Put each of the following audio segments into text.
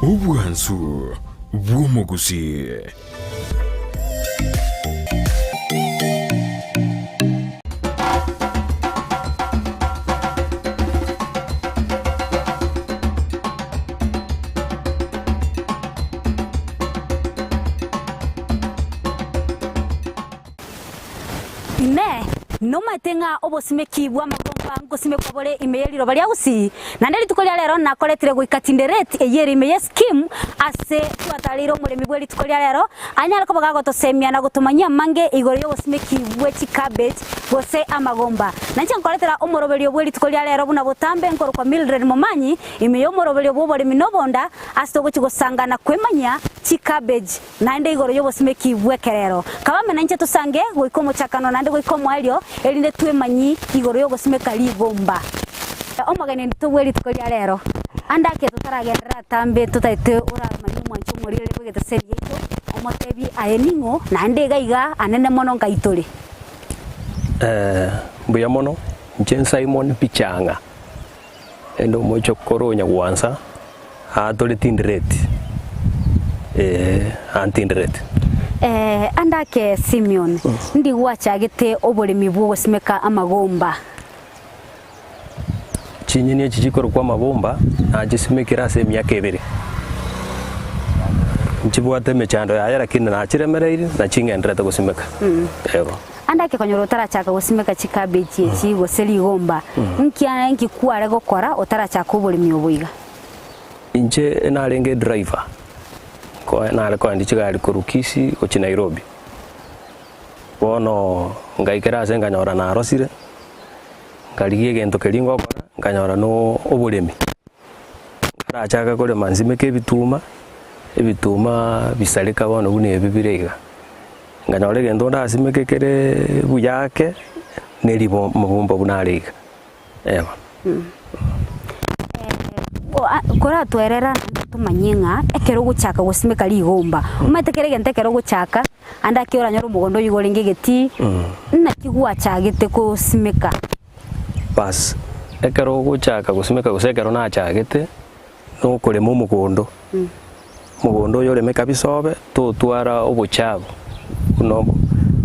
Obwansu bw'omogusii. Inee! Nomaete ng'a obosimeki bw'amagomba ngosimekwa bore ime ye riroba ria Gusii? Naende rituko ria rero nakoretire goika Tindereti eyio ere ime y'Esikimu, ase twatareire omoremi bwe rituko ria rero, anyare koba gagotosemia na gotomanyia amange igoro y'obosimeki bwe chicabbage gose amagomba. Nainche nkoretera omoroberio bwe rituko ria rero buna botambe nkorokwa Mildred Momanyi, ime y'omoroberio bw'oboremi na obonda, ase togochia gosanga na kwemanyia chicabbage. Naende igoro y'obosimeki bw'ekerero. Kabame nainche tosange goika omochakano naende goika omoerio, erinde twemanyi igoro y'ogosimeka rigomba. Omogeni ntobue rituko ria rero. Ande ake totaragenderera atambe totaete oramanye omwancho omoriri bw'egeteseri giaito, omotebie aye ning'o, naende iga iga anene mono nkai tore. Mbuya mono, inche Simon Bichang'a, ende omochokoro o Nyagwansa. Aa tore tindireti, ee, aa ntindireti. Ee, ande ake Simeon, ndi gwachagete oboremi bw'ogosimeka amagomba. Chinyeni echi chikorokwa amagomba nachisimekire ase emiaka ebere. Nchibwate emechando yaye lakini nachiremereiri na ching'enderete gosimeka. Ego. Ande ake konyora otarachaka gosimeka chikabechi echi gose rigomba, nki nki kware gokora otarachaka oboremi obo iga? Inche narenge edriver, nko nare koendia chigari korwa Kisii gochia Nairobi. Bono ngaikera ase nkanyora narosire, nkarigia egento keria ngokora, nkanyora na oboremi. Nkarachake korema nsimeke ebituma, ebituma bisareka bono buna ebi bire iga. Nkanyora egento ndasimeke kere buya ake, na eribo mobumba buna are iga, eba. Koratwerera naende tomanye ng'a ekero ogochaka gosimeka rigomba, omanyete kera egento ekero ogochaka, ande ake oranyore omogondo oyio iga orenge egetii, naki gwachagete kosimeka? Baas, ekero ogochaka gosimeka gose ekero nachagete, na okorema omogondo, omogondo oyo oreme kabisa obe, totwara obochabu buna obo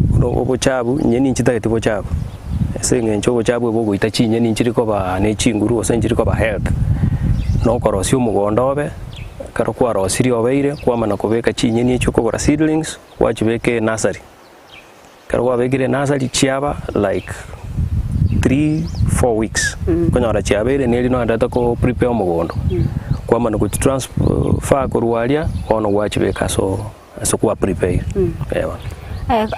buna obochabu nyeni nchitageti bochabu, ase eng'encho obochabu obo bogoita chinyeni nchiri koba ne chinguru gose nchiri koba health. Na okorosia omogondo obe, ekero kwarosirie obeire, kwamana kobeka chinyeni echio okogora seedlings, gwachibeka enursery. Ekero kwabekire enursery chiaba like three, four weeks, okonyora chiabeire neri noenderete ko prepare omogondo, kwamana gochi transfer korwa aria, bono gwachibeka ase oo ase kwa prepare eh bono.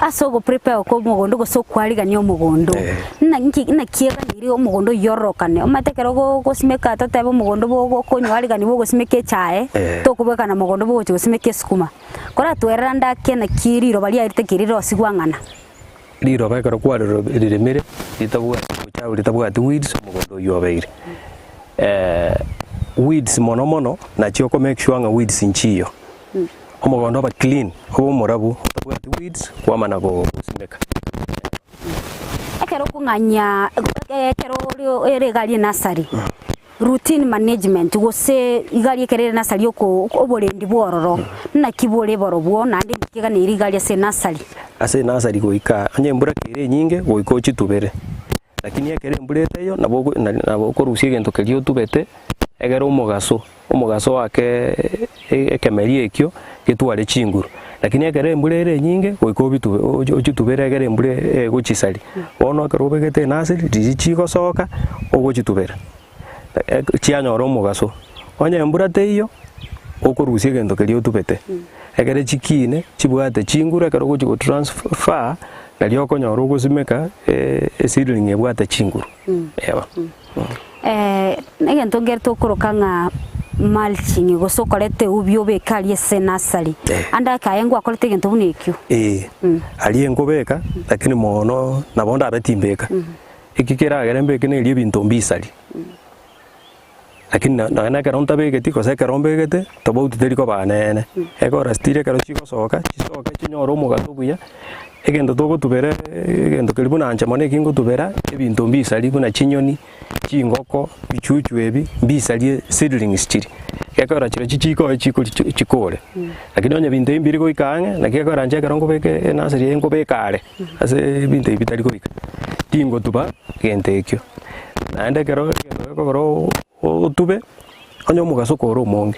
Ase ogo prepare okwo omogondo gose okwarigania omogondo, Eh. naki naki eganiri omogondo oyio ororokane? Omanyete ekero ogosimeka totebe omogondo bo okonywarigania bogosimeka echae, Eh. tokobwekana mogondo bogochia gosimeka esukuma. Koratwerera ande ake naki riroba riaerete ki rirosigwe ang'ana. Riroba ekero kwaririremire ritabwati obochafu ritabwati weeds omogondo oyio obeire. Weeds mono mono nachio oko make sure ng'a weeds nchiyo. Omogondo obe clean, obe omorabu otabwati weeds kwamana gosimeka. Ekero okong'anyia ekero ore iga aria enasari. Routine management, gose iga riekere ere nursery oko oborendi bw'ororo, naki bore borobwo naende naki eganeiri iga aria ase enursery. Ase enursery goika onye embura kere enyinge goika ochitubere, lakini ekero embura etaiyo nabo oko nabo okorusia egento keria otubete egere omogaso, omogaso oake ekemeri ekio getware chinguru. Lakini ekero embura ere enyinge goika obitube ochitubere egere embura egochisaria. Bono ekero obegete enursery riria chigosoka ogochitubera chianyora omogaso. Onye embura teiyo okorusia egento keria otubete ekere chikine chibwate chinguru ekero ogochi go transfer nario okonyora ogosimeka eseedling ebwate chinguru eba. Egento nkere tokoroka ng'a mulching gose okoreta eubi obeke aria ase enursery, ande ake aye ngwakorete egento buna ekio? Ee, aria nkobeka lakini mono nabo ndabe timbeka, eki keragere mbeke neria ebinto mbisarie, lakini nonya na ekero ntabegeti gose ekero mbegete tofauti teri koba neene, ekora still ekero chigosoka, chisoke chinyore omogaso buya. Egento togotubera egento keria buna inche mono eki ngotubera, ebinto mbisari buna chinyoni, chingoko, bichuchu ebi, mbisarie seedlings chiria. Gekogera chirochio chikoe chikori chikore. Lakini onye binto ebi mbiri goika ang'e, naki gekogera inche ekero nkobeka enursery eye nkobeka are, ase ebinto ebi bitari goika, tingotuba gento ekio. Naende ekero egento gekogera otube, onye omogaso kore omonge.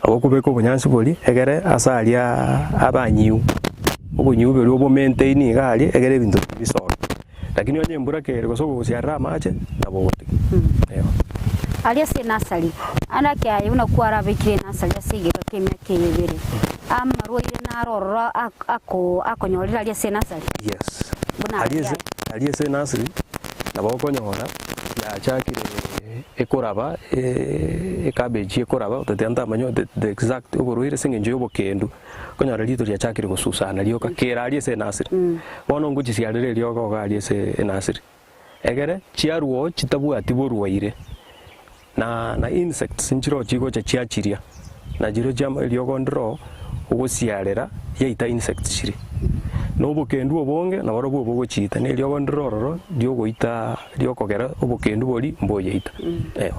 Okobeka obonyansi boria egere ase aria abanyiu, obonyiu boria obo maintain iga aria egere ebinto tibisoka. Lakini onye embura kere gose ogosiarera amache nabo ogotiga. Eeh. Aria ase enasari, ande ake aye buna kwarabekire enasari ase egeka ki'emiaka eye ebere, amarwaire naro ororo ako akonyorire aria ase enasari? Yes. Buna Aria aria ase aye. aria ase enasari nabo okonyora yachakire ekoraba ecabbage ekoraba otatiga ntamanya the exact oborwaire ase eng'encho ya obokendu, okonyora rito riachakire gosusana rioka kera aria ase enasiri. Bono ngochisiarera eriogo iga aria ase enasiri, egere chiarwa oo chitabwati borwaire, na na insects nchiroo chigocha chiachiria, na chiria chia eriogo ndire oo ogosiarera yaita insects chiria. Na obokendu obonge naborobwo obogochiita, na eriogo ndire ororo riogoita riokogera obokendu boria mboyeita. Eeh.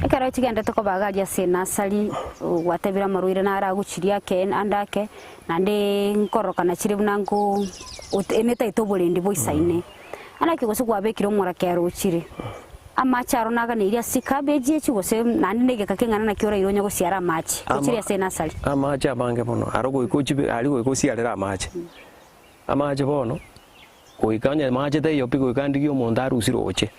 Ekero chigendete koba iga aria ase enasari, gwatebire amarwaire naro agochiria ake ande ake, naende nkororokana chire buna nko ot netaete oborendi boisaine. Naki gose kwabekire omorakera ochire, amache aro naganeirie ase chicabbage echi gose naende na egeka keng'ana naki oraire onye gosiara amache gochiria ase enasari. Amache amange mono, aro goika ochibe aria goika osiarere amache. Amache bono, goika onye mache taiyo pi goika ndigie omonto arusie roche,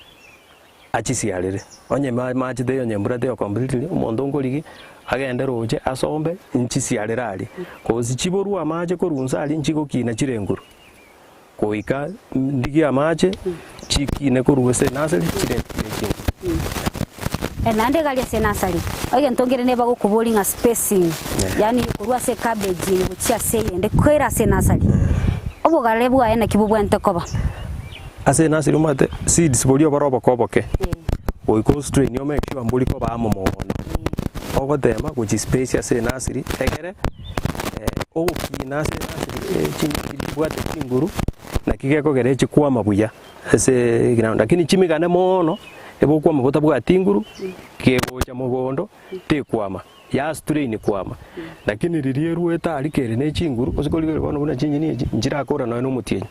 achisiarere. Onye ma mache taiyo onye embura teiyo completely, omonto nkorigia, agende roche asombe, nchisiarere aria. Cause chiborwe amache korwa inse aria nchigokina chire nguru. Goika ndigie amache, chikine korwa ase enasari chire chire chinguru. Naende iga aria ase enasari, egento nkere nigo bagokoboria ng'a spacing, yaani korwa ase ecabbage eye gochia ase eyende kera ase enasari, obogare bwaye naki bobwenerete koba? Ase enasari omanyete seeds boria obore oboke oboke, goika ostrain o make sure mbori koba amo mono, ogotema gochi space ase enasari egere. Ogokina ase chinyoni chibwate chinguru, naki gekogera echikwama buya ase eground, lakini chimigane moono, ebokwama botabwati nguru, kegocha mogondo tekwama, ya strain kwama. Lakini riria eruete aria kere ne chinguru, ase korigereria bono buna chinyeni echi, nchirakora nonye na omotienyi,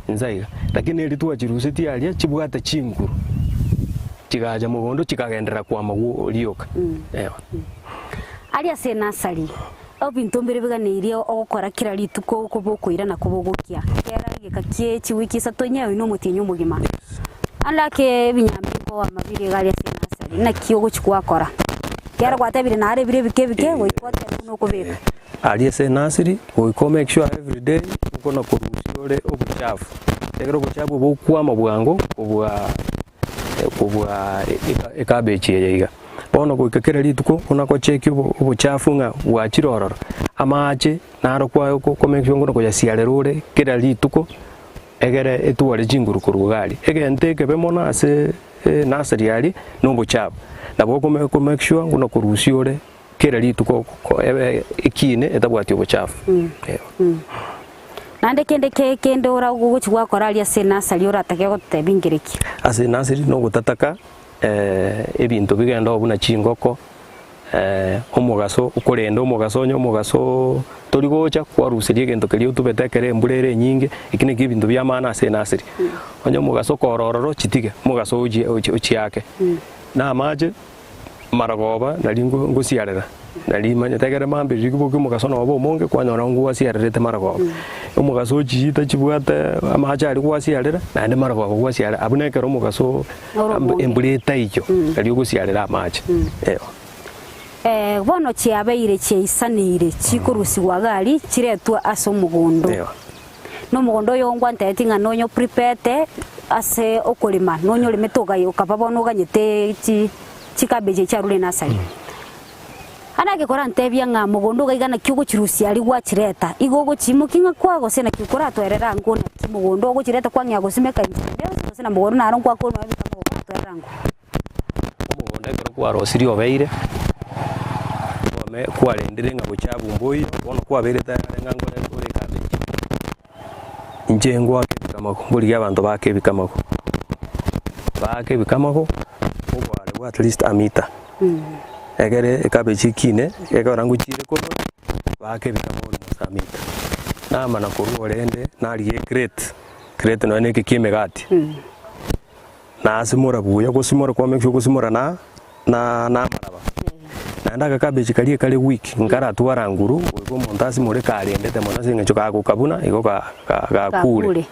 insa iga. Lakini eria twachirusetie aria, chibwate chinguru, chigacha mogondo chikagenderera kwama rioka, eeh. Aria ase enasari, ebinto mbire biganeirie ogokora kera rituko koba okoira na koba ogokia, kera egeka kie chiwiki isato inye oino omotienyi omogima. Ande ake ebinyambi nkoama bire iga aria ase enasari, naki ogochia gwakora? Kera gwatebire naro ebire ebike ebike goika otebe buna okobeka. Aria ase enasiri, goika o make sure everyday okona korusia ore obochafu, ekero obochafu obo bokwama bwango kobua kobua ecabbage eye iga. Bono goika kera rituko buna gochekia obochafu ng'a bwachire ororo, amache naro kwa ko make sure ng'a koyasiarera ore kera rituko, egere etware chinguru korwa iga aria. Egento ekebe mono ase enursery aria na obochafu, nabo oko ko make sure buna korusia ore kera rituko ebe ekine etabwati obochafu. Naende kende ke kende ora ogochia gwakora aria ase enursery oratake gototebia nkereki? Ase enursery nogotataka ebinto bigende oo buna chingoko, omogaso okorenda omogaso onye omogaso tori gocha kwaruseria egento keria otubete ekero embura ere enyinge, eki nakio ebinto bia maana ase enasiri. Onye omogaso kore ororo chitige, omogaso ochie ochiake, na amache Amarogoba nario ngosiarera, nario manyete ekere mambia riria bokia omogaso noba omonge kwanyora ngwasiarerete marogoba. Omogaso ochiita chibwate amache aria gwasiarera, naende marogoba gwasiarera, abwo na ekero omogaso Ore omonge. embura etaiyo, nario ogosiarera amache, eeh. Bono chiabeire chiaisaneire chikorusigwa iga aria chiretwe ase omogondo. Eeh. Na omogondo oyo ngwantebetie ng'a nonye oprepete ase okorema, nonye oremete ogaye okaba bono oganyete chi chicabbage echi chiarure enasari. Ande agekorantebia ng'a mogondo iga iga naki ogochirusia aria gwachireta, igo ogochiimokia ng'a kwa gose naki okoratwerera ango naki mogondo ogochireta kwang'ea gosimeka inche inde yonsi gose na mogondo naro nkwakorwa nonya bika amagoko oratwerere ango. Omogondo ekero kwarosirie obeire, kwame kwarendire ng'a bochabu mboiyo, bono kwabeire tayare ng'a nkore ore ecabbage. Inche ngwake ebikamago, nkorigia abanto baake ebikamago, baake ebikamago, oboare bwa at least a meter, egere ecabbage ekine, ekero ngochiire korwa, baake ebikamago almost a meter. Namana korwa orende, narigia ecrate, crate nonya na eke kia emegati, nasimora buya, gosimora kwa make sure gosimora na na na amaraba. Naende agakabechi karia kare weak, nkaratwara nguru, goika omonto asimore karendete mono ase eng'encho gagokabuna igo ga ga gakure. Gakure.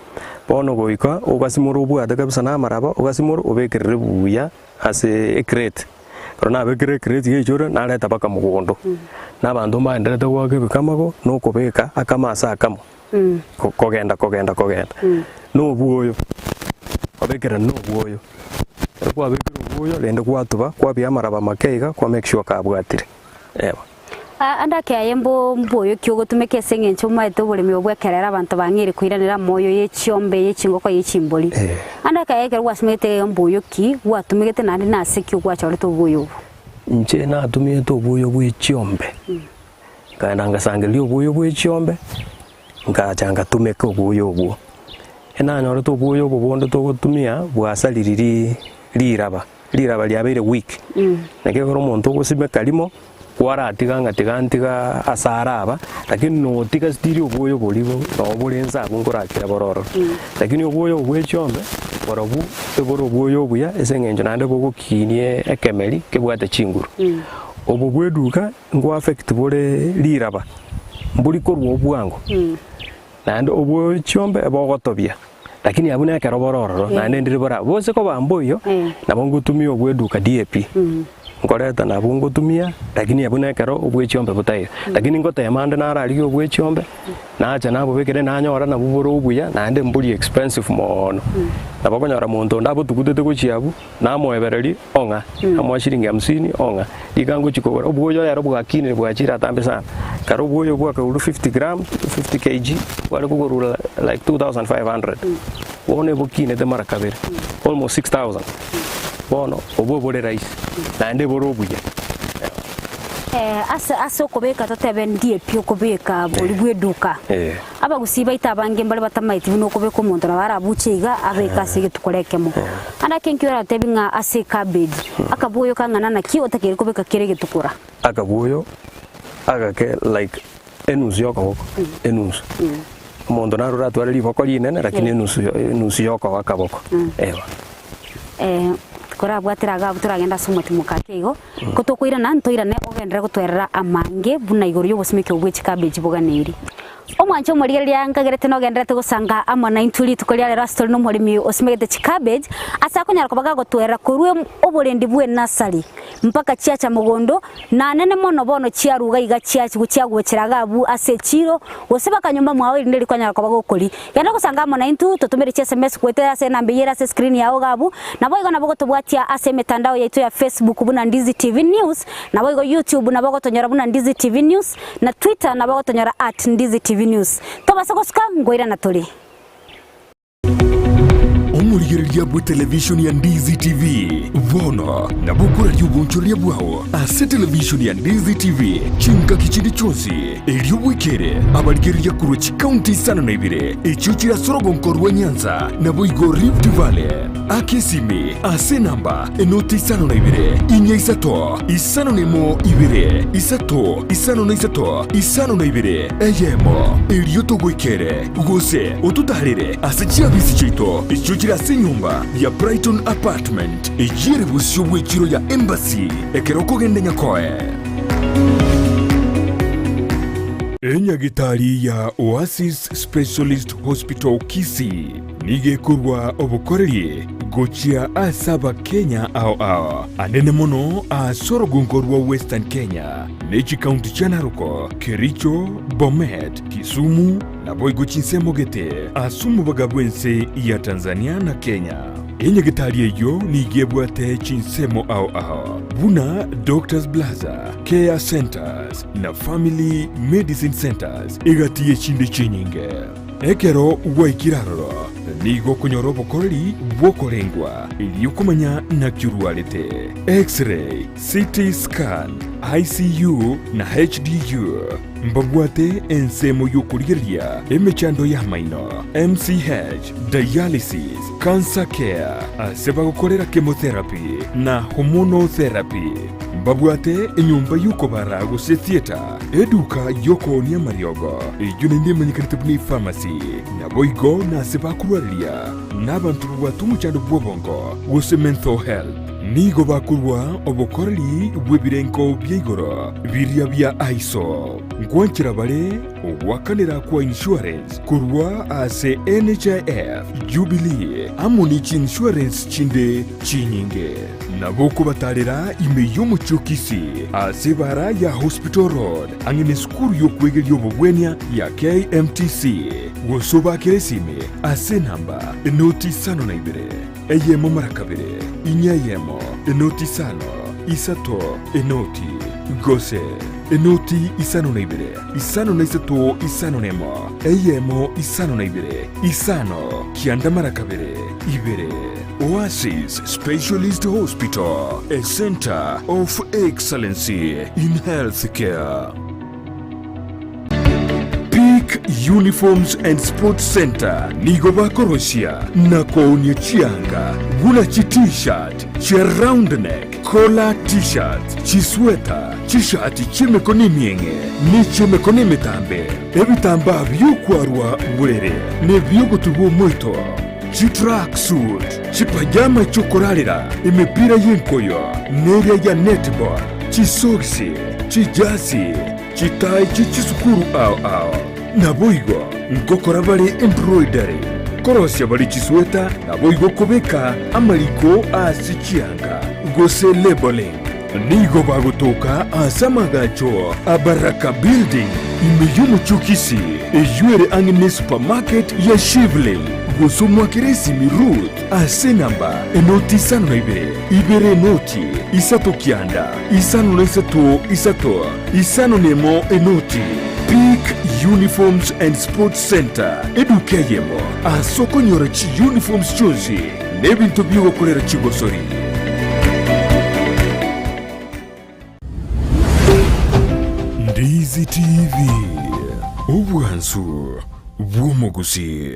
Bono goika ogasimora obwate kabisa na amaraba, ogasimora obekerere buya ase ecrate. Ekero nabekire ecrate geichore, nareta mpaka mogondo. Na abanto mbaenderete goaka ebikamago, na okobeka akamo ase akamo, ko- kogenda kogenda kogenda. Na obwoyo, obekerane na obwoyo. Ekero kwabekire obwoyo rende gwatuba, kwabia amaraba make iga, kwa make sure kabwatire, eeh. Ande ake aye mbo mboyo ki ogotumeka ase eng'encho omaete oboremi obo bw'ekerero abanto bang'eire koiranera amoyo ye chiombe, ye chingoko, ye chimbori. Ande ake aye ekero gwasimegete mboyo ki gwatumegete naende nase ki gwachorete oboyo obo? Inche natumiete oboyo bwe chiombe, nkaenda ngasangereria oboyo bwe chiombe, nkacha ngatumeka oboyo obwo. Enanyorete oboyo obo bonde togotumia bwasariri ri riraba, riraba riabeire weak. Naki ekero omonto ogosimeka rimo, kwaratiga ng'a tiga ntiga ase araba, lakini notiga still oboyo boria bo nabo bore inse abwo nkorakira bore ororo. Lakini oboyo obo bwa echiombe, borobwo ebore oboyo obuya ase eng'encho naende bogokinia ekemeri kebwate chinguru. Obo bwa eduka nko affect bore riraba, mbori korwa obwango. Naende obwo chiombe bogotobia, lakini abwo nekero bore ororo, naende ndire bora gose koba mboiyo, nabo ngotumia obwo eduka DAP, nkoreta nabwo ngotumia, lakini abwo nekero obwe chiombe botaiyo. Lakini ngotema ande nararigie obwe chiombe, nacha nabobekire nanyora nabwo bore obuya, naende mbori expensive moono. Nabo okonyora monto onde abotugutete gochia abwo, namoebereria ong'a, namoa shilingi hamsini ong'a, rika ngochia kogora, obwoyo rero bwakinire bwachire atambe sana, kare obwoyo bwakaurwa 50 gram, 50 kg, bware kogorwa like 2500, bono ebokinete mara kabere, almost 6000, bono obwo bore rahisi, naende bore obuya. Ase ase okobeka totebe ndie pi okobeka boria bwa eduka. Abagusii baito abange mbare batamaeti buna okobeka omonto nabo arabuche iga abeke ase egetukora ekemo. Ande ake nkio oratebi ng'a ase ecabbage, akabuoyo kang'ana naki otakeire kobeka kere egetukora? Akabuoyo agake like enusu ya okoboko, enusu. Omonto naro oratware riboko rinene lakini enusu enusu ya okoba akaboko, eeh. Korabwatire iga abwo toragende ase omotimoka ake igo, ko tokoirana ntoirane ogenderere gotwerera amange buna igoro y'obosimeki obwo bwe chikabeji boganeiri. Omwancho omorigereria nkagerete nogendererete gosanga amo naintwe rituko ria rero ase tore nomoremi osimegete chikabeji, ase akonyara koba gagotwerera korwa oborendi bw'enasari mpaka chiacha mogondo, Na nene mono bono chiaruga iga chiagochera iga abwo ase echiiro, gose bakanyomba mwao erinde rikonyara koba gokori. Genda gosanga amo naintwe, totomere chiSMS goetera ase enamba eyio ere ase escreen yao iga abwo. Naboigo nabo gotobwatia ase emetandao yaito ya Facebook buna Ndizi TV News, naboigo YouTube nabo ogotonyora buna Ndizi TV News, na Twitter nabo ogotonyora at Ndizi TV News. Tobasa gosuka, nkoirana tore. Omorigereria bw'etelevishoni ya Ndizi TV bono nabo okoraria obonchoreria bwao ase televishoni ya Ndizi TV chingaki chinde chionsi, erio bwekere abarigereria korwa chikaunti isano na ibere echio chire ase orogonko rwa Nyanza naboigo Rift Valley. Aka esimi ase enamba enoti isano na ibere, inya isato, isano na emo ibere, isato, isano na isato, isano na ibere, eyemo, erio togoikere. Gose ototaarere ase chiabisi chiaito echio chire ase enyomba ya Brighton Apartment, eyio ere bosio bw'echiro ya Embassy ekero okogenda Nyakoe. Enyagitari ya Oasis Specialist Hospital Kisii nigo ekorua obokoreri gochia ase Abakenya ao ao, anene mono ase orogongo rwa Western Kenya ne chikaunti chia Narok, Kericho, Bomet, Kisumu, naboigo chinsemo gete ase omobaga bw'ense ya Tanzania na Kenya. Enyagetari eyio nigo ebwate chinsemo ao ao buna Doctors Plaza, Care Centers na Family Medicine Centers egati y'echinde chinyinge. Ekero gwaikire aroro, nigo okonyora obokoreri bw'okorengwa erio komanya naki orwarete, X-ray, CT scan. ICU na HDU. Mbabwate ensemo y'okorigereria emechando y'amaino, MCH, dialysis, cancer care, ase bagokorera chemotherapy na hormonal therapy. Mbabwate enyomba y'okobara gose theatre, eduka y'okoonia amariogo, eyio naende emanyekanete buna epharmacy, naboigo nase bakorwareria nabanto babwate omochando bw'obongo gose mental health. Nigo bakorua obokoreri bw'ebirengo bia igoro biria bia ISO. Nkwanchera bare ogoakanera kwa insurance korwa ase NHIF, Jubilee amo ne chiinsurance chinde chinyinge. Nabo okobatarera ime y'omochie o Kisii ase ebara ya Hospital Road ang'e nesukuru y'okwegeria obobwenia ya KMTC gose obakere esimi ase enamba enoti isano na ibere eyemo mara kabere inya eyemo enoti isano isato enoti gose enoti isano na ibere isano na isato isano na emo eyemo isano na ibere isano kianda mara kabere ibere. Oasis Specialist Hospital, a centre of excellency in healthcare. Peak Uniforms and Sports Centre nigo bakorosia na koonia chianga buna chi T-shirt, chia round neck, collar T-shirts, chisweta, chishati chi'emekono emieng'e ne chi'emekono emetambe, ebitambaa bi'okwarwa borere na ebi'ogotubwa omoito. Chitracksuit, chipajama chi'okorarera, emepira y'enkoyo, neria ya netball, chisogisi, chijasi, chitai chie chisukuru ao ao. Naboigo ngokora bare embroidery, korosia bare chisweta, naboigo kobeka amariko ase chianga, gose labelling. Nigo bagotoka ase amagacho a Baraka Building ime y'omochie o Kisii, eyio ere ang'e ne supermarket ya Shivling. Gose omwakere esimi Ruth ase enamba enoti isano na ibere, ibere enoti, isato kianda, isano na isato, isato, isano na emo enoti. Peak Uniforms and Sports Centre, eduka eyemo ase okonyora chiuniforms chionsi na ebinto bi'ogokorera chigosori. Ndizi TV, obwansu bw'omogusii.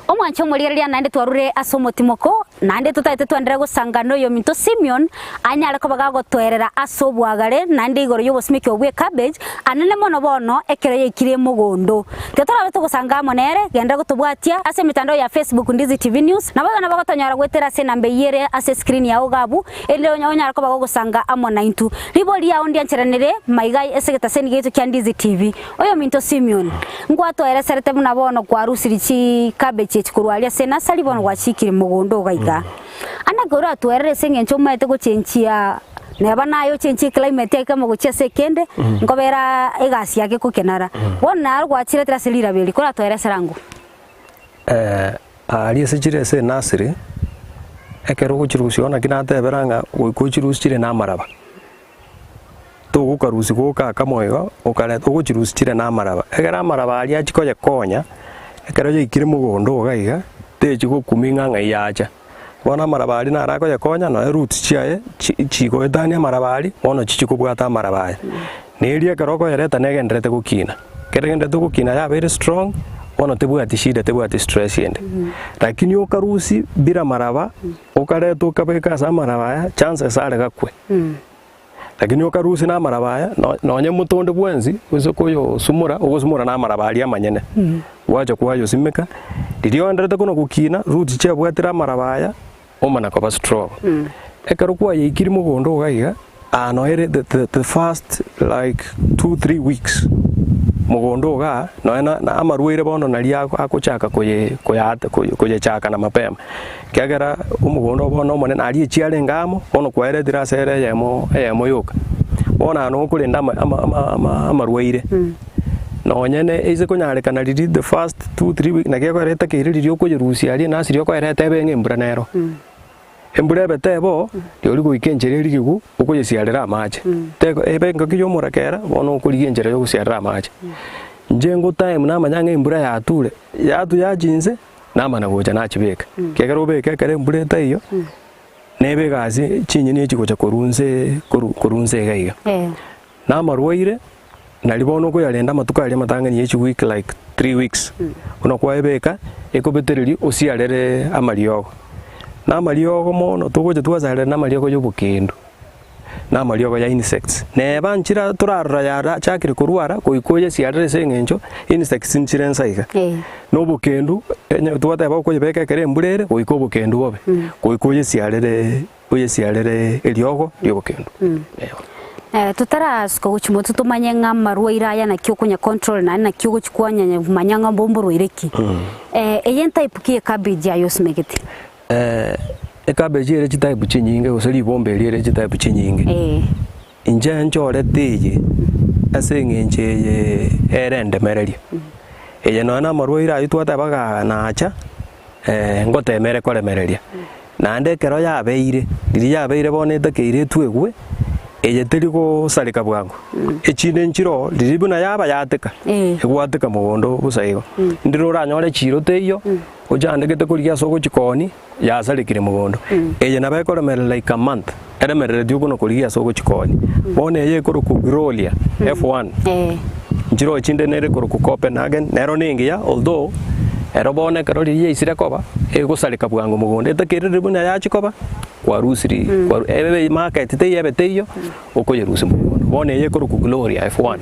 Omwanche omorigereria naende twarure ase omotimoko, naende totagete twenderere gosanga noyominto Simeon, anyare koba gagotoerera ase obwagare naende igoro y'obosimeki obwo bw'ecabbage, anene mono bono ekero yaikire mogondo. Tiga torabe togosanga amo nere, genderera gotobwatia ase emetandao ya Facebook Ndizi TV News, naboigo nabo gotonyora goetera ase enamba eyio ere ase escreen yao iga abwo, erinde onyare koba gogosanga amo naintwe. Ribori riao ndiancheranere maiga ase egetaseni giaito kia Ndizi TV. Oyominto Simeon, nkwatoereserete buna bono kwarusirie chicabbage echi korwa aria ase enasari bono gwachiikire mogondo iga iga. Ande koratoerere ase eng'encho omanyete gochenchia neba naye ochenchie eclimate yaye kemo gochia ase ekende, nkobera egasi yake kokenara. Bono naro gwachiretire ase riraba eri, koratoeresera ango? Aria ase chire ase enasiri, ekero ogochirusia bono naki natebera ng'a goika ochirusie chire na amaraba. Togokarusia goka akamo igo, okareta ogochirusia chire na amaraba. Ekero amaraba aria achia koyekonya, ekero yaikire mogondo iga iga, techi gokumia ng'a ng'ai yacha. Bono amaraba aria naro akoyekonya, nonya roots chiaye chi chigoetania amaraba aria, bono chichia kobwata amaraba aya. Na erio ekero okoyereta negendererete gokina, ekero egendererete gokina yabeire strong, bono tebwati shida tebwati stress ende. Lakini okarusia bila amaraba, okareta okabeka ase amaraba aya, chances are gakwe. Lakini okarusia na amaraba aya, no- nonye moto onde bwensi, gose koyosumora, ogosumora na amaraba aria amanyene, gwacha kwayosimeka, riria oenderete kono gokina, roots chiabwatire amaraba aya, omana koba strong. Ekero kwayeikiri mogondo iga iga, aa noe ere the the the first like two three weeks, mogondo igaa, nonya na na amarwaire bono naria ako agochaka koye koyata koyechaka na mapema. Ekiagera omogondo oo bono omonene aria echiarenge amo, bono kwaeretire ase ere eyemo eyemo yoka. Bono aa nokorenda ama ama ama ama amarwaire, nonye ne ase konyarekana riria the first two three week naki ekero etakeire riria okoyerusia aria enasiri okoereta ebe ng'a embura nero. Embura ebe tebo, rirorio goika enchera erigigwe okoyesiarera amache, teko ebe engaki ya omorakera bono okorigia enchera ya ogosiarera amache. Inche ngotime namanya ng'a embura yature, yatu yachia inse. Namana gocha nachibeka, ekiagera obeke ekero embura etaiyo, Nebe egasi chinyeni echi gocha korwa nse korwa korwa nse iga iga. Na amarwaire, nari bono okoyarenda amatuko aria amatang'ani ya echiweek like three weeks, buna kwaebeka, ekobetereria osiarere amariogo. Na amariogo mono togocha twasarera na amariogo ya obokendu, na amariogo ya insects. Neba nchira torarora yarachakire korwara, goika oyesiarere ase eng'encho insects nchire nsa iga. Na obokendu, onye twateba okoyebeka ekero embura ere, goika obokendu bobe, goika oyesiarere oyesiarere eriogo ri'obokendu. Eeh. Totarasuka gochia motwe tomanye ng'a amarwaire aya naki okonya control naende naki ogochia kwanyanya manya ng'a mborwaire ki. Eye ntype ki ye cabbage aye osimegete? Ecabbage ere chitype chinyinge gose ribomba eri ere chitype chinyinge. Inche nchorete eye ase eng'encho eye ere endemereria. Eye nonya na amarwaire aywo twateba ga nacha, ngotema ere koremereria. Naende ekero yabeire, riria yabeire bono etakeire etwegwe, eye teri gosareka bwango. Echinde nchire oo, riria buna yaba yateka, egwateka mogondo bosa igo. Ndire oranyore chiro teiyo, ochandegete korigia ase ogochikoonia, yasarekire mogondo. Eye nabo ekoremerera like a month, eremereretie okona korigia ase ogochikoonia. Bono eye ekorokwa Gloria F1, nchire oo chinde nere ekorokwa Copenhagen, nero nengiya although, ero bono ekero riria yaisire koba, egosareka bwango mogondo, etakerire buna yachia koba, kwarusiri kwaru ebe market teiyo ebe teiyo, okoyerusia mogondo. Bono eye ekorokwa Gloria F1,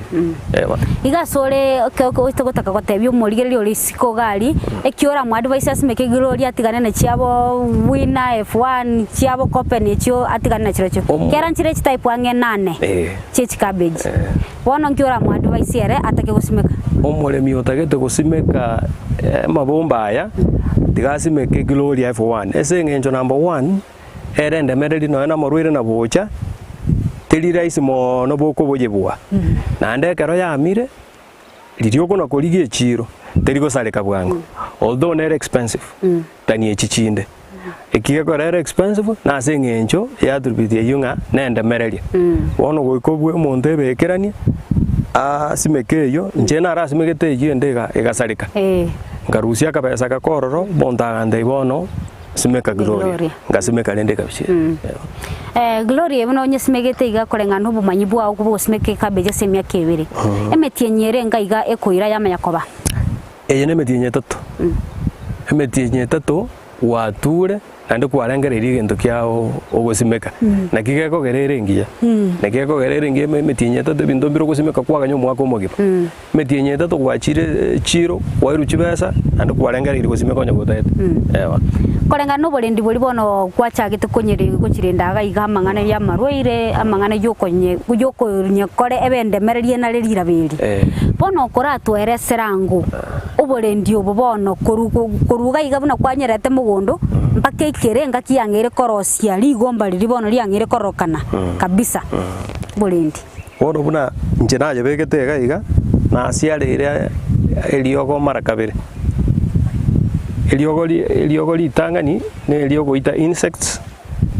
eh bono. Iga asore ekero togotaka gotebia omorigereria ore isiko iga aria, eki oramo advise asimeke Gloria atigane na chiabo winner, F1, chiabo copen echio atigane na chirochio. Omo- Kera nchire chitype ang'e nane Eh. chie chicabbage. Eh. Bono nki oramo advise ere atake gosimeka? Omoremi otagete gosimeka amabomba aya, tiga asimeke Gloria F1, ase eng'encho number one, ere endemereri nonya namorwaire na bocha, teri rahisi mono bokoboyebwa. Naende ekero yamire, riria okona korigia echiro, teri gosareka bwango, although nere expensive than echi chinde. Eki gekogera ere expensive, nase eng'encho ya attribute eyio ng'a nendemereria. Bono goika obue omonto ebekeranie, asimeke eyio, inche narasimegete eyio ende ega egasareka. Nkarusia akabesa gaka ororo, omonto agantebia bono. Simeka Gloria. Gloria. Ngasimeka rende ekabichi. Eh, Gloria buna onyesimegete iga koreng'ana nobomanyi bwao koba ogosimeka ecabbage ase emiaka ebere. Emetienyi ere enga iga ekoira yamanya koba. Eye nemetienyi etato. Emetienyi etato gwature naende kwarengereirie egento kiao ogosimeka. Naki gekogera ere engiya. Naki gekogera ere engiya eme- emetienyi etato ebinto mbire ogosimeka kwaganya omwaka omogima. Emetienyi etato gwachire echiro, kwairwe chibesa, naende kwarengereiri gosimeka onye gotagete. Eeh. Koreng'ana noborendi boria bono gwachagete konyeri gochirenda iga iga amang'ana y'amarwaire, amang'ana y'okonye y'okonyekore ebe endemererie nare riraba eri. Eh. Bono okoratweresera ango oborendi obo bono korwa korwa iga iga buna kwanyerete mogondo, mpaka ekere engaki yang'eire korosia rigomba riria bono riang'eire kororokana kabisa, oborendi. Bono buna inche nayebegete iga iga, nasiareire eriogo mara kabere. Eriogo ri eriogo ritang'ani na eriogoita insects,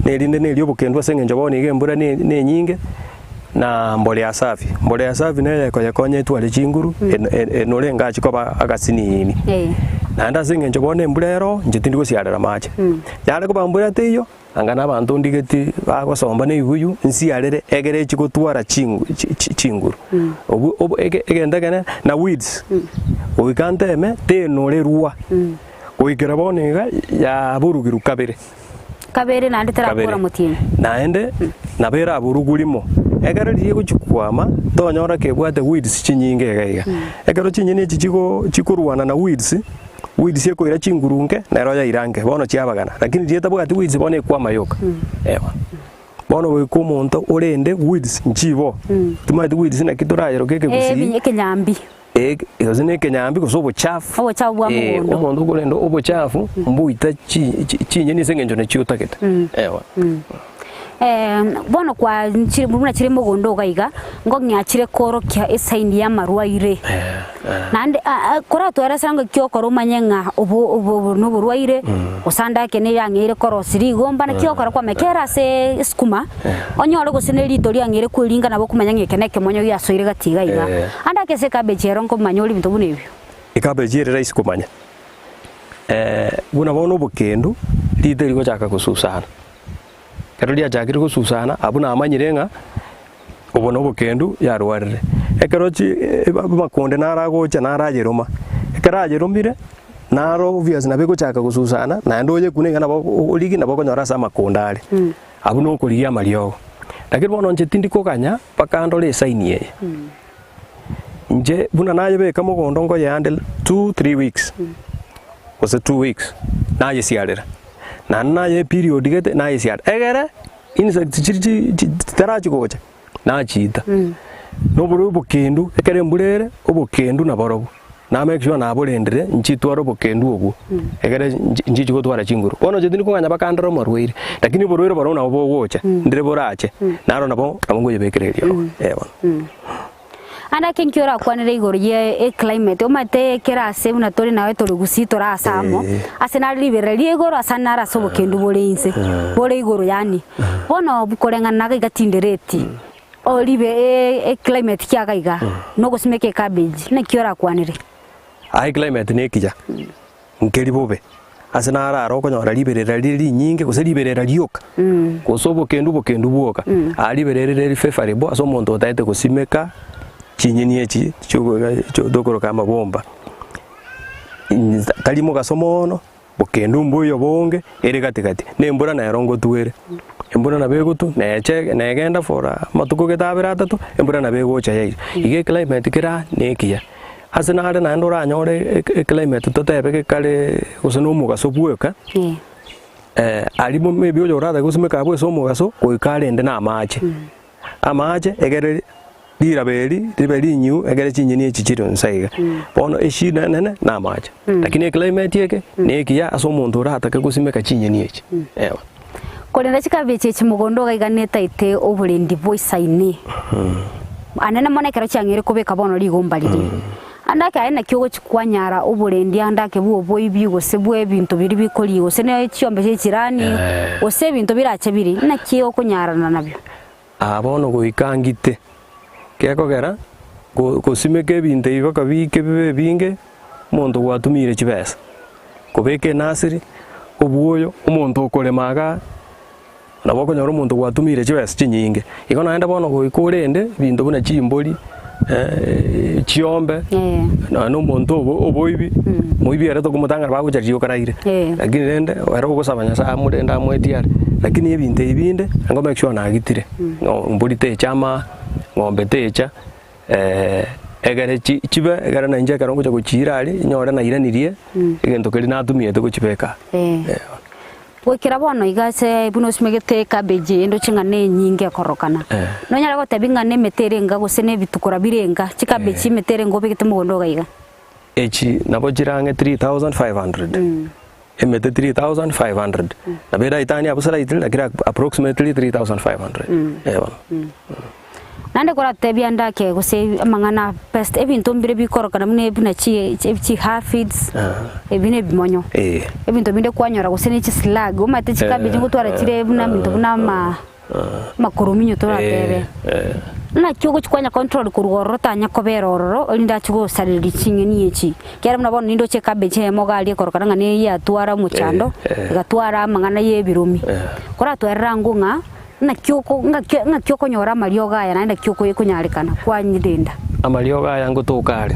na erinde na eriobokendu ase eng'encho bono iga embura ne ne enyinge, na mbolea safi. Mbolea safi neye ekoyekonya etware chinguru, eno enore engachi koba agasiniini. Naende ase eng'encho bono embura ero, inche tindi gosiarera amache. Yare koba mbura teiyo. Anga nabanto ndigeti bagosomba na ebibuyu, nsiarere egere echi gotwara chingu chi- chi- chinguru. Obwo obo ege egento ekene na weeds, goika nteme tenorerwa, goikera bono iga yaburugirwe kabere. Kabere naende Kabere. terakora motienyi. Naende nabo eraburugwe rimo, ekero riria egochi kwama, tonyora kebwate weeds chinyinge iga iga. Ekero chinyeni echi chigo chikorwana na weeds, Weeds ekoira chinguru nke, nero yaira nke, bono chiabagana. Lakini riria etabwati weeds bono ekwama yoka. Ewa. Bono goika omonto orende weeds nchibo. Timanyeti weeds naki torayeroke ekegusii. Ebi ekenyambi. Eh, gose na ekenyambi gose obochafu. Obochafu bwa Eh, mogondo. omonto okorenda obochafu mboita chi- chi- chinyeni ase eng'encho nachio otagete. Ewa. Bono kwa nchire buna chire mogondo iga iga, ngong'ea chire koorokia esign y'amarwaire. Naende a- a koratware ase ngaki okora omanye ng'a obo obo obo noborwaire, gose ande ake nigo yang'eire korosia rigomba naki ogokora kwamanya kera ase esukuma, onyore gose na erito riang'eire kweringa nabo okomanya ng'a eke na ekemonyo giasoire gati iga iga. Ande ake ase ecabbage ero nkomanya ore ebinto buna ebio. Ecabbage ere rahisi komanya, buna bono obokendu, rito rigochaka gosusana. Ekero riachakire gosusana, abwo namanyire ng'a obo na obokendu yarwarire. Ekero chi amakonde naro agocha naro ayeroma, ekero ayeromire, naro obvious nabo egochaka gosusana, naende oyekune iga nabo origie nabo okonyora ase amakonde are. Abwo na okorigia amariogo. Lakini bono inche tindi koganya mpaka ndore esign eye. Inche buna nayebeka mogondo nkoyehandle two, three weeks, gose 2 weeks, nayesiarera. Naende naye eperiod gete nayesiarera, egere insects chiria chi chi chitarachi gocha, nachiita. Na oborwaire obokendu, ekero embura ere, obokendu naborobwo, na make sure naborendire nchitware obokendu obwo, egere nchi nchichi gotwara chinguru. Bono inche tindi koganya mpaka ndore omorwaire, lakini oborwaire borobwo nabo bogocha, ndire borache, naro nabo nabo nkoyebekera eriogo, eh bono. Ande ake nki orakwanere igoro ye eclimate, omanyete kera ase buna tore naye tore gusii tore ase amo, ase nare riberera ria igoro ase ande nare ase obokendu bore inse, bore igoro yaani. Bono koreng'ana na iga tindereti, oribe eclimate kiaga iga, na ogosimeka ecabbage, naki orakwanere? Aye eclimate nekiya, nkeri bobe, ase narare okonyora riberera rire rinyinge gose riberera rioka, gose obokendu obokendu bwoka, aa riberera rire rifavorable ase omonto otaete gosimeka chinyeni echi tokoroka amabomba. Tari mogaso moono, bokendu mboiyo bonge, ere gati gati, na embura nero ngotwa ere, embura nabo egotwa neche negenda for amatuko gete abere atato, embura nabo egocha yaira. Iga eclimate kera aa nekiya. Ase nare naende oranyore eclimate totebe gekare gose na omogaso bweka, aria maybe oyo oratake gosimeka abwo ase omogaso, goika arende na amache. Amache egere riraba eri ribe rinyiu egere chinyeni echi chire inse iga. Bono eshida enene na amache. Lakini eclimate eke nekiya ase omonto oratake gosimeka chinyeni echi, eeh. Korende chikabechi echi mogondo iga iga netaete oborendi boisaine, anene mono ekero chiang'eire kobeka bono rigomba riria. Ande ake aye naki ogochia kwanyara oborendi ande ake bw'oboibi gose bw'ebinto biria bikorigia gose ne chiombe chie chirani gose ebinto birache biri, naki okonyarana nabio? Aa bono goika ngite, gekogera gosimeka ebinto ebi mpaka biike bibe ebinge, omonto gwatumiire chibesa, kobeka enasiri, obwoyo, omonto okorema igaa, nabo okonyora omonto gwatumiire chibesa chinyinge. Igo naende bono goika orende ebinto buna chimbori, chiombe, nonya na omonto obo oboibi, moibi ere tokomotang'ana bagocha riria okaraire, lakini rende ere ogosaba Nyasaye amorende amoetie are, lakini ebinto ebi binde, nigo make sure nagitire, mbori techa ama, ng'ombe techa. Egere chibe, egere nainche ekero ngocha gochiira aria, inyore nairanirie egento keria natumiete gochibeka aa. Goikera bono iga ase buna osimegete ecabbage eye ndoche ng'a nenyinge ekorokana. Nonyare gotebia ng'a nemete ere enga gose na ebitukora bire enga, chicabbage emete ere enga obegete mogondo iga iga? Echi nabo chire ang'e 3500, emete 3500, nabo eraetanie abwo slightly lakini approximately 3500, eh bono. Naende koratebie ande ake gose amang'ana a pest, ebinto mbire bikorokana buna buna chi chi aphids, ebi na ebimonyo. Ebinto binde kwanyora gose ne chislug, omanyete chikabeji ngotwara chire buna ebinto buna ama amakorominyo toratebe. Naki ogochi kwanya control korwa ororo tanya kobera ororo erinde achie gosareria ching'eni echi. Ekiagera buna bono nindoche ecabbage eyemo iga aria ekorokana ng'a neye yatwara omochando, egatwara amang'ana ya ebiromi. Koratwerere ango ng'a. Naki oko, ng'aki, ng'aki okonyora amariogo aya, naende naki oko ekonyarekana kwanyerenda? Amariogo aya ngotoka are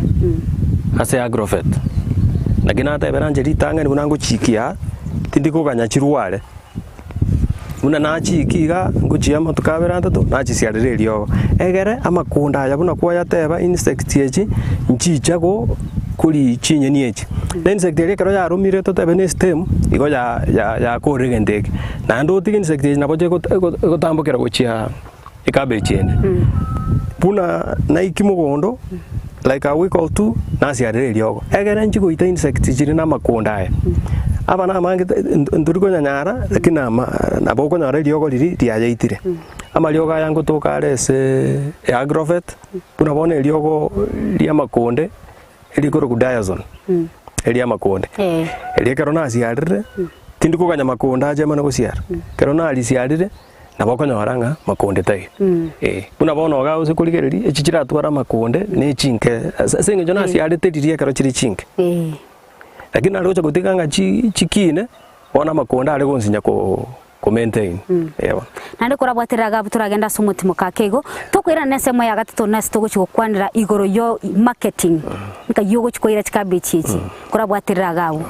ase Agrovet. Naki natebera inche ritang'ani buna ngochikia aa, tindi koganya chirware. Buna nachikia igaa, ngochia amatuko abere atato, nachisiarera eriogo. Egere amakonda aya buna kwayateba insects echi, nchicha go kori chinyeni echi. Na insect eria ekero yaromire totebe ne estem, igo ya ya yakorire egento eke. Naende otige insect echi nabo egotambokera gochia ecabbage ende. Buna naiki mogondo like a week or two nasiarera eriogo, egere nchi goita insect chire na amakonda aya. Aba namange ntori konyanyara lakini nama nabo okonyora eriogo riria riayaitire. Amariogo aya ngotoka are ase agrovet, buna bono eriogo ria amakonde erikorokwa diazon, eria amakonde. Erio ekero nasiarire, tindi koganya makonde ache amane gosiara, ekero narisiarire, nabo okonyora ng'a makonde taiyo. Eh, buna bono iga ase korigereria, echi chiratware amakonde na echinke ase ase eng'encho nasiarete riria ekero chire chinke. Lakini nare gocha gotiga ng'a chi chikine, bono amakonde are gonsinya ko. ko maintain eh bono. Naende korabwaterera iga abwo toragende ase omotimoka ake igo, tokoirana na ensemo ya gatato nase togochia gokwanera igoro yo marketing, nkai ogochia koira chikabechi echi, korabwaterera iga abwo.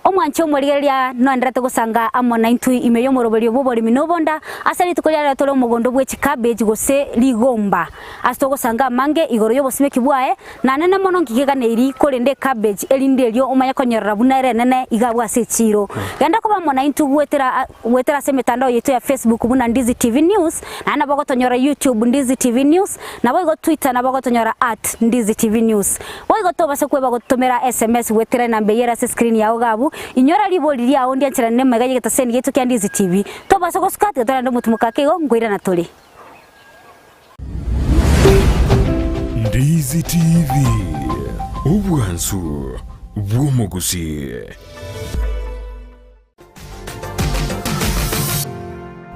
Omwanchi omorigereria noenderete gosanga amo naintwe ime y'omoroberio bw'oboremi na obonda, ase rituko ria rero tore omogondo bwe chikabeji gose rigomba, ase togosanga amange igoro y'obosimeki bwaye, na nene mono nkikeganeiri korende ecabbage erinde erio omanye konyorora buna ere enene iga abwo ase echiiro. Genda koba amo naintwe goetera goetera ase emetandao yaito ya Facebook buna Ndizi TV News, naende nabo ogotonyora YouTube Ndizi TV News, naboigo Twitter nabo ogotonyora at Ndizi TV News. Boigo tobase kweba gotomera SMS goetera enamba eyio ere ase screen yao iga abwo, inyora ribori riao ndiancherane nemaiga y'egetaseni giaito kia Ndizi TV. Tobase gosuka tiga torende omotumoka ake igo nkoirana tore. Ndizi TV, obwansu bw'omogusii.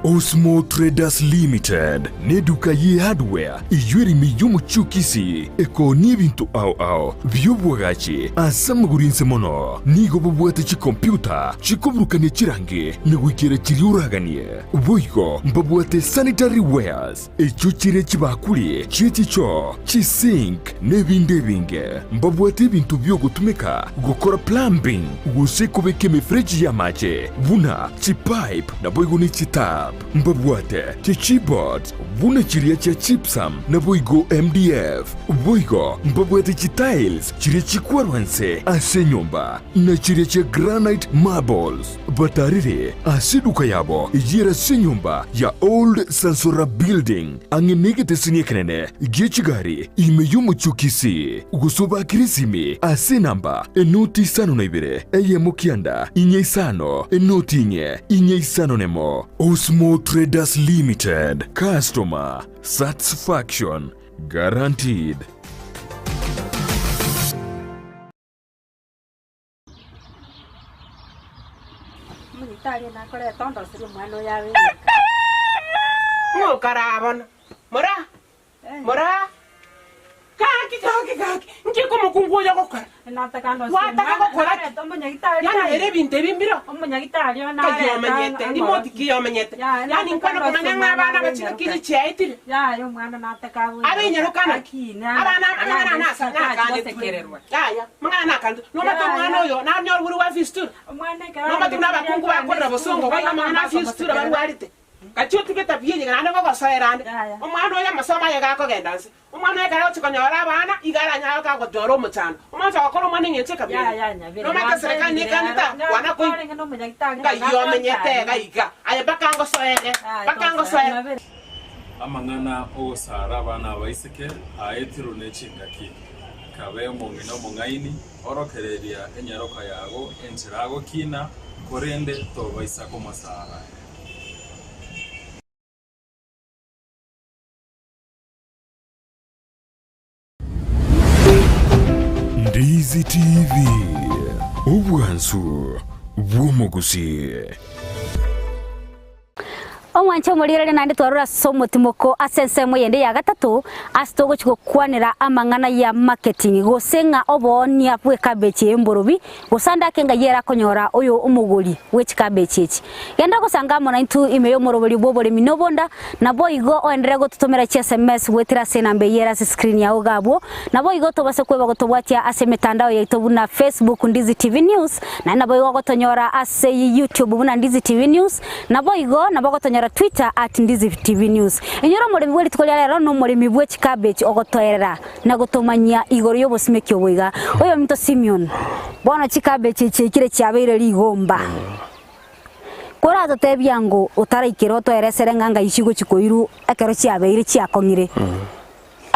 Osmo Traders Limited neduka ye hardware eyio ere ime y'omochie o Kisii ekoonia ebinto ao ao bi'obwagachi ase amagoro inse mono. Nigo bobwate chikompyuta chikoburukania chirangi na goikera chiria oraganie. Boigo mbabwate sanitary wares, echio chire chibakuri chie chichoo, chisink, na ebinde ebinge. Mbabwate ebinto bi'ogotumeka gokora plumbing gose kobeka emefereji y'amache buna chipipe naboigo ne chitap. Mbabwate chichipboards buna chiria chia gypsum naboigo MDF. Boigo mbabwate chitiles chiria chikwarwa nse ase enyomba na chiria chia granite marbles. Batarire ase eduka yabo eyio ere ase enyomba ya Old Sansora Building, ang'e negeteseni ekenene gie chigari ime y'omochie o Kisii, gose obakire esimi ase enamba enoti isano na ibere, eyemo kianda, inye isano, enoti inye, inye isano nemo. Osmo Traders Limited, Customer Satisfaction Guaranteed. Omonyitari nakoreta ondoserie omwana oyo abe enyaroka. Ng'o karabona? Mora! Mora! Gaki, gaki, gaki, nki omokungu oyo agokora? Gwataka gokora ki? Yaani ere ebinto ebi mbiro? Nkai omenyete, rimoti ki omenyete? Yaani nkwana komanya ng'a abana aba chingaki echi chiaetire? Abe enyaroka naki? Abana amang'ana aya nasa nakanetwe. Yaya, amang'ana nakanetwe. Nomanyete omwana oyo nanyore bori bwa fistula? Nomanyete buna abakungu bakorera bosongo boigo amang'ana a fistula barwarete? Gachia otige etabia eye naende ngogosoera ande. Omwana oyo amasomo aye gakogenda nse. Omwana oyo ekero agochia konyora abana, iga aranyare kagonyora omochando. Omwancho agokora omwana eng'encho ekabira eye. Nomanyete eserekari nekanete aa, kwana koigwa. Ngai omenyete iga iga, aye mpaka ngosoere, mpaka ngosoere. Amang'ana ogosara abana abaiseke aetirwe ne chingaki. Kabe omong'ina omong'aini, orokereria enyaroka yago enchera agokina, korende tobaisa komosara. Ndizi TV, obwansu bw'omogusii. Omwanche omorigereria naende twarora ase omotimoko ase ensemo eyende ya gatato ase togochia gokwanera amang'ana ya marketing gose ng'a oboonia bw'ecabbage eye mborobi gose ande ake ng'ai ere akonyora oyo omogori bwe chicabbage echi. Genda gosanga amo naintwe ime y'omoroberio bw'oboremi na obonda, naboigo oenderere gototomera chi sms goetera ase enamba eyio ere ase screen yao iga abwo. Naboigo tobase kweba gotobwatia ase emetandao yaito buna Facebook Ndizi TV News, naende naboigo ogotonyora ase YouTube buna Ndizi TV News, naboigo nabo ogotonyora Twitter at Ndizi TV News. Inyora omoremi bwe rituko ria rero nomoremi bwe chicabbage ogotoerera na gotomanyia igoro y'obosimeki obo iga. Oyominto Simeon, bono chicabbage echi chiaikire chiabeire rigomba. Koratotebia ng'o otaraikera otoeresere ng'a ngai chigochia koirwa ekero chiabeire chiakong'ire,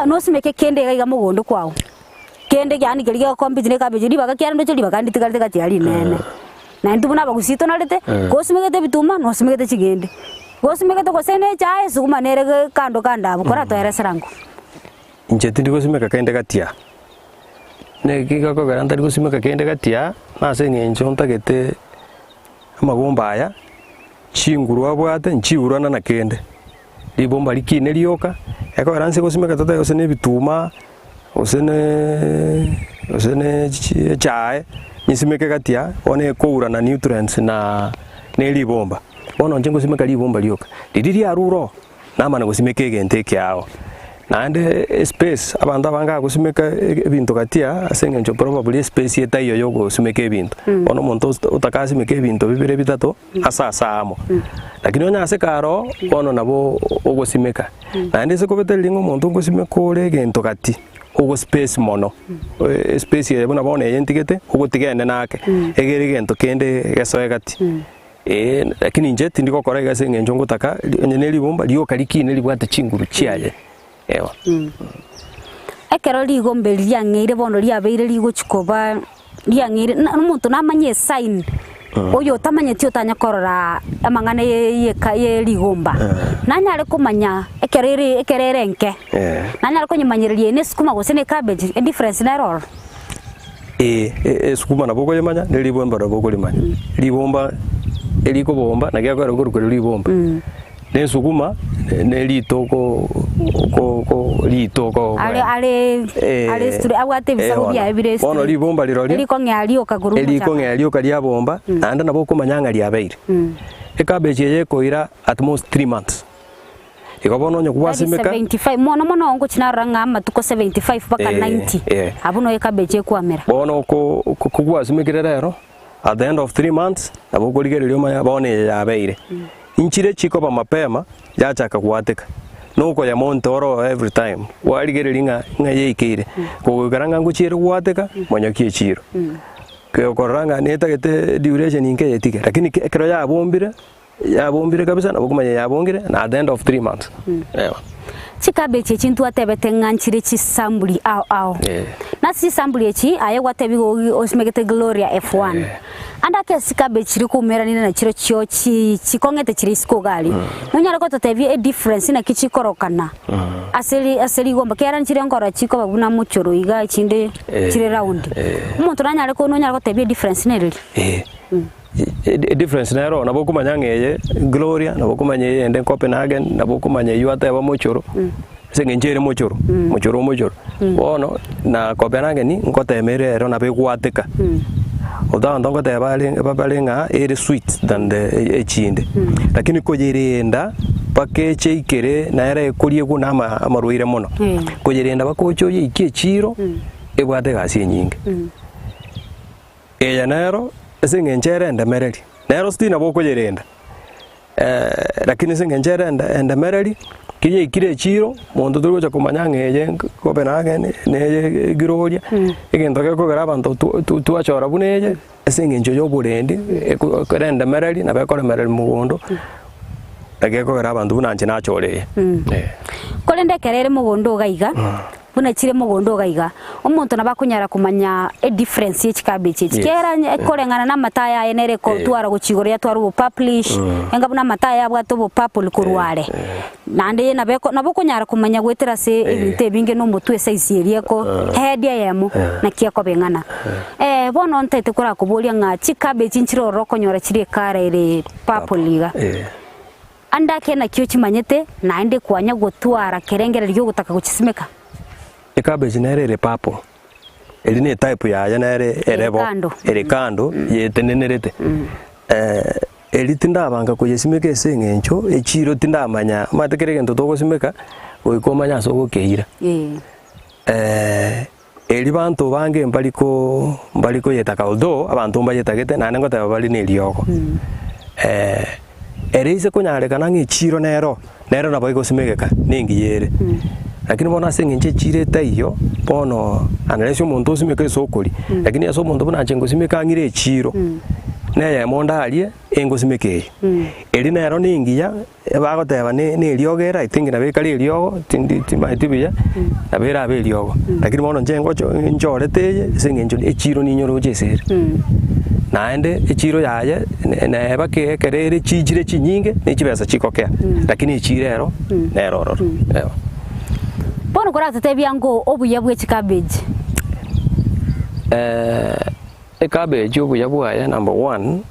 nosimeke kende iga iga mogondo kwao, kende yaani keria gegocompete na ecabbage ribaga kiare ndoche ribaga nditigarete gati ya rinene. Na intwe buna abagusii tonarete, gosimegete ebituma nosimegete ching'ende, gosimegete gose na echae esuguma nere ge kando kando abwo, koratoeresera ng'o. Inche tindi gosimeka kende gati aa, naki gekogera ntari gosimeka kende gati aa, nase eng'encho ntagete amagomba aya, chinguru abwate nchiurana na kende, ribomba rikine rioka, ekogera nse gosimeka totebe gose na ebituma, gose neeee gose ne chi echae, nyesimeke gati aa, bono ekourana nutrients na na eribomba. Bono inche ngosimeka ribomba rioka, riria riarure oo, namana gosimeka egento ekeao. Naende espace, abanto abange agosimeka ebinto gati aa ase eng'encho probably espace etaiyo ya ogosimeka ebinto. Bono omonto otakasimeke ebinto bibere bitato, ase ase amo. Lakini onye ase kare oo, bono nabo ogosimeka. Naende ase kobetereria ng'a omonto ngosimeka ore egento gati, ogo space mono, espace eye buna bono eye ntigete, ogotiga enene ake, egere egento kende gesoe gati. Ee, lakini inche tindi gokora iga ase eng'encho ngotaka onye ne ribomba rioka rikine ribwate chinguru chiaye, ewa. Ekero rigomba eri riang'eire bono riabeire rigochi koba riang'eire na omonto namanye esign, oyo otamanyeti otanya korora amang'ana ye yeka ye rigomba, nanyare komanya ekero ere ekero ere enke, nanyare konyemanyereria eye ne esukuma gose ne ecabbage, edifference nere ororo. Ee, esukuma nabo okoyemanya, ne ribomba nabo okorimanya. Ribomba erikobomba naki ekogera okorokwa ribomba. Na esukuma ne ritogo oko oko ritogo Are are are straight abwate ebisaku biaye bire Bono straight. ribomba rirorio Erikong'ea rioka korwa omochaka. erikong'ea rioka riabomba naende nabo okomanya ng'a riabeire. Ecabbage eye ekoira at most 3 months. Igo bono onye That is gwasimeka 75 mono mono ngochi narora ng'a amatuko 75 mpaka Eh, 90 eh. abwo noyo ecabbage ekwamera. Bono oko oko gwasimekire rero, at the end of 3 months, nabo okorigereria omanye bono eye yabeire. Inchire chikoba mapema, yachaka goateka, na okoyamonta oro every time, kwarigereria ng'a ng'a yaikeire, kogoikera ng'a ngochiere goateka, monyokia echiro. Gekorora ng'a netagete duration nke yetige, lakini ekero yabombire, yabombire kabisa nabo okomanya yabongire, na at the end of 3 months, eeh. Chicabbage echi ntwatebete ng'a nchire chisambuli ao ao. Na ase chisambuli echi aye gwatebiwa ogi osimegete Gloria F1. Ande ake ase chicabbage chiria koumeranire na chiro chio chi chikong'ete chire isiko iga aria. Nonyare gototebia edifference naki chikorokana ase ri ase rigomba ekiagera nchire nkorora chikoba buna mochoro iga echinde chire round. Omonto nanyare ko nonyare gotebia edifference nereri? Edifference nero nabo okomanya ng'a eye Gloria, nabo okomanya eye ende Copenhagen, nabo okomanya eywo ateba mochoro, ase eng'encho ere mochoro, mochoro omochoro. Bono na Copenhagen ngotema ere ero nabo egwateka, otaonto ngoteba are bare ng'a ere sweet than the echinde, lakini koyerenda mpaka eche eikere nere ekoriegwa na ama amarwaire mono, koyerenda mpaka oche oyeikie echiro, ebwate egasi enyinge. Eye nero ase eng'encho ere endemereri, nero still nabo okoyerenda, lakini ase eng'encho ere ende endemereri, ki yaikire echiro, monto tori gocha komanya ng'a eye Copenhagen, na eye Gloria, egento gekogera abanto twa twa twachora buna eye, ase eng'encho ya oborendi, eko ekero endemereri nabo ekoremereri mogondo, naki gekogera abanto buna inche nachora eye, eh. Korende ekero ere mogondo iga iga, Buna chire mogondo iga iga, omonto nabo akonyara komanya edifference ye chikabechi echi. Yes. Kera onye ekoreng'ana na amatayo aye nere ekotwara gochia igoro yatwara obo purplish, enga buna amatayo abwate obo purple korwa are. Naende nabo eko nabo okonyara komanya goetera ase ebinto ebinge na omotwe esize eria eko head eyemo naki ekoba eng'ana. Bono ntaete korakoboria ng'a chikabechi nchire ororo okonyora chire ecolour ere purple iga. Ande ake naki ochimanyete, naende kwanya gotwara kerengererio gi'ogotaka gochisimeka. Ecabbage nere ere purple, eri ne etype yaye nere ere bo, kando. ere kando yetenenerete. Eri tindabanga koyesimeka ase eng'encho echiro tindamanya, omanyete kera egento togosimeka, goika omanye ase ogokeira. Eri banto bange mbari ko mbari koyetaka although abanto mbayetagete naende ngoteba bare na eriogo. Ere ise konyarekana ng'a echiro nero, nero nabo egosimegeka na engiya ere. Lakini bono ase eng'encho echiro etaiyo, bono unless omonto osimeke ase okoria, lakini ase omonto buna inche ngosimeka ang'ire echiro, na eyemo ndarie, engosimeka eye. Eri nero na engiya. Bagoteba ne neriogo ere, I think nabo ekare eriogo, tindi timanyeti buya, nabo erabe eriogo. Lakini bono inche ngocho nchorete eye ase eng'encho echiro ninyoroche ase ere. Naende echiro yaye ne neba ke ekero ere chichire chinyinge, ne chibesa chigokea, lakini echiro ero, nero ororo, eeh. Bono koratotebia ng'o obuya bwe chikabeji? Ecabbage obuya bwaye number one,